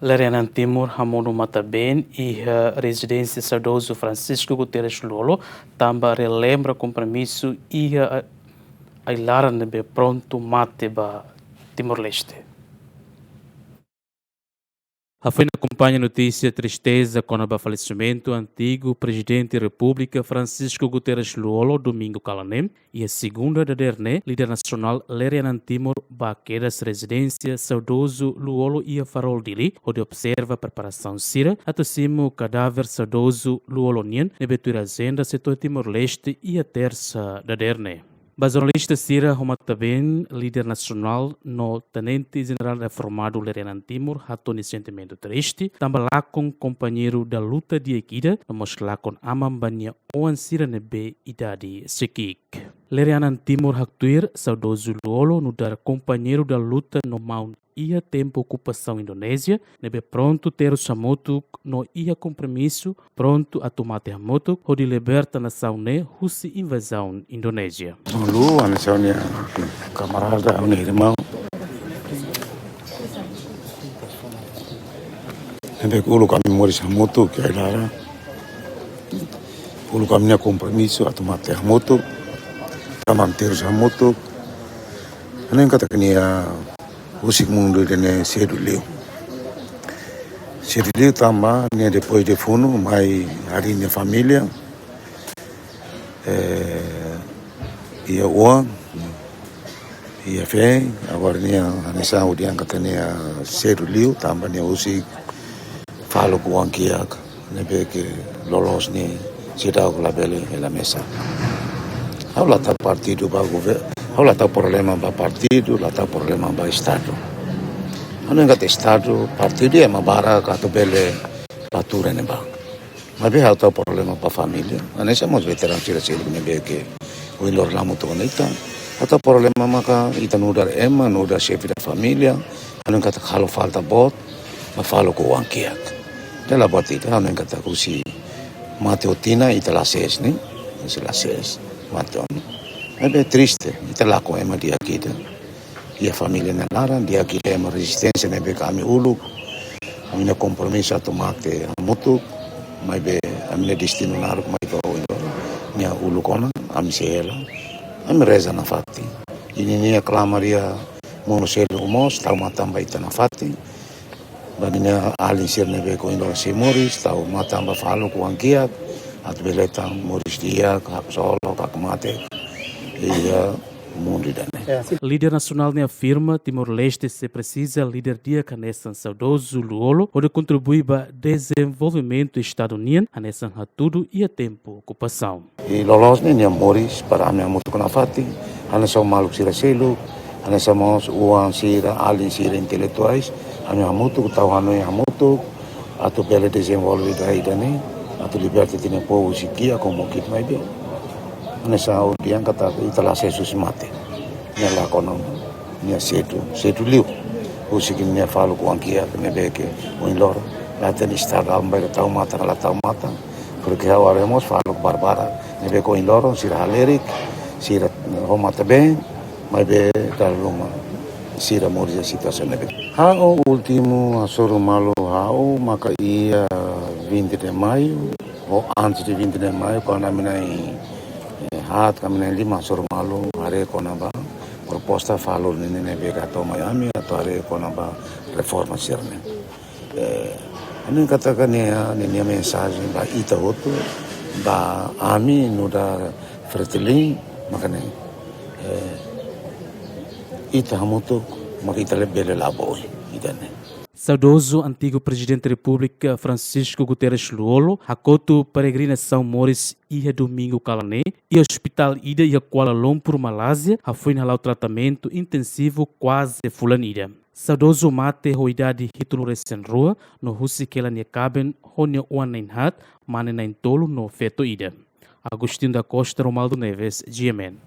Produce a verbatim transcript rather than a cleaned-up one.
Lere-anan Timor hamonu matan-been iha rezidénsia saudozu Francisco Guterres Lú-Olo, tanba relembra kompromisu iha a-, ai-laran ne'ebé prontu mate ba Timor-Leste. Hafoin akompaña notísia tristeza kona-ba falesimentu antigu Prezidente Repúblika Francisco Guterres Lú-Olo, domingu kalan ne'e, iha segunda dadeer ne'e, líder nasionál lere-anan Timor ba kedas rezidénsia saudozu Lú-Olo iha Farol, Dili, hodi observa preparasaun sira atu simu kadáver saudozu Lú-Olo nian ne'ebé tuir ajenda sei to'o Timor-Leste iha tersa dadeer ne'e. Ba jornalista sira ho matan-been, líder nasionál no Tenente Jenerál reformadu lere-anan Timor hato'o nia sentimentu triste, tanba lakon kompañeiru da luta di'ak ida, no mós lakon aman ba nia oan sira ne'ebé idade sei ki'ik. Lere-anan Timor haktuir saudozu Lú-Olo nu'udar kompañeiru da luta no maun iha tempu okupasaun Indonézia, ne'ebé prontu terus hamutuk no iha kompromisu, prontu atu mate hamutuk, hodi liberta nasaun ne'e husi invazaun Indonézia. Lú, hanesan ha'u-nia kamarada, ha'u-nia irmaun. Ne'ebé uluk ami moris hamutuk iha ai-laran. Uluk ami-nia kompromisu atu mate hamutuk, tama terus hamutuk. Ha'u hanoin katak nia husik mundu ida-ne'e sedu liu. Sedu liu tanba nia depois de funu mai harii nia família. Eh, iha oan, iha feen, agora nia hanesan ha'u dehan katak nia sedu liu, tanba nia husik faluk oan-kiak ne'ebé ke loloos ne'e seidauk labele hela mesak. Ha'u la tau partidu ba govern-, ha'u la tau problema ba partidu, la tau problema ba Estadu. Ha'u hanoin katak Estadu, partidu ema barak atu bele bá tuur iha ne'ebá. Maibé ha'u tau problema ba família. Hanesan mós veteranu sira seluk ne'ebé ke ohin loron la hamutuk ho ita. Ha'u tau problema maka ita nu'udar ema, nu'udar xefe da família. Ha'u hanoin katak halo falta boot ba faluk oan-kiak. Dala boot ita, ha'u hanoin katak husi mate ho tinan ita la sees, ne'e? Husi la sees, mate ona. Maibé triste, ita lakon ema di'ak ida iha família nia laran, di'ak ida ema rezisténsia ne'ebé ke ami uluk, ami-nia kompromisu atu mate hamutuk, maibé ami-nia destinu naruk mai to'o ohin loron, nia uluk ona, ami sei hela, ami reza nafatin. I ninia klamar iha monu seluk mós, tau matan ba ita nafatin. Ba ninia alin sira ne'ebé ke ohin loron sei moris, tau matan ba faluk oan-kiak, atu bele hetan moris di'ak, haksolok, hakmatek iha mundu ida-ne'e. Líder nasionál ne'e afirma Timor-Leste sei presiza líder di'ak hanesan saudozu Lú-Olo, hodi kontribui ba dezenvolvimentu Estadu nian, hanesan hatudu iha tempu okupasaun. I loloos ne'e nia moris para ami hamutuk nafatin, hanesan maluk sira seluk, hanesan mós oan sira, alin sira intelektuais, ami hamutuk, tau hanoin hamutuk, atu bele dezenvolve ida-ne'e, atu liberta ita-nia povu husi kiak ho mokit maibé. Hanesan ha'u dehan katak ita la sees husi mate. Nia lakon ona, nia sedu, sedu liu. Husik nia faluk oan-kiak ne'ebé ke ohin loron la hatene Estadu aban-bainrua tau matan, la tau matan. Porke ha'u haree mós faluk barbarak ne'ebé ke ohin loron sira halerik, sira ho matan-been, maibé dala ruma sira moris iha situasaun ne'ebé. Ha'u últimu hasoru malu ha'u maka iha vinte de Maio, ou antes de vinte de Maio, kuandu ami na'in, eh, haat ka ami na'in lima hasoru malu haree kona-ba proposta falur ninin ne'ebé ke hato'o mai ami atu haree kona-ba reforma sira-ne'e. Eh, ami katakan nia, nia, nia mensajen ba ita hotu, ba ami nu'udar Fretilin, maka ne'e, eh, ita hamutuk, maka ita labele la'o ba oin, ida-ne'e. Saudozu antigu Prezidente Repúblika Francisco Guterres Lú-Olo hakotu peregrinasaun moris iha domingu kalan ne'e iha ospitál ida iha Kuala Lumpur, Malázia, hafoin hala'o tratamentu intensivu kuaze fulan ida. Saudozu mate ho idade hitunulu-resin-rua no husik hela nia kaben ho nia oan na'in haat, mane na'in tolu no feto ida. Agostinho da Costa, Romualdo Neves, G M N.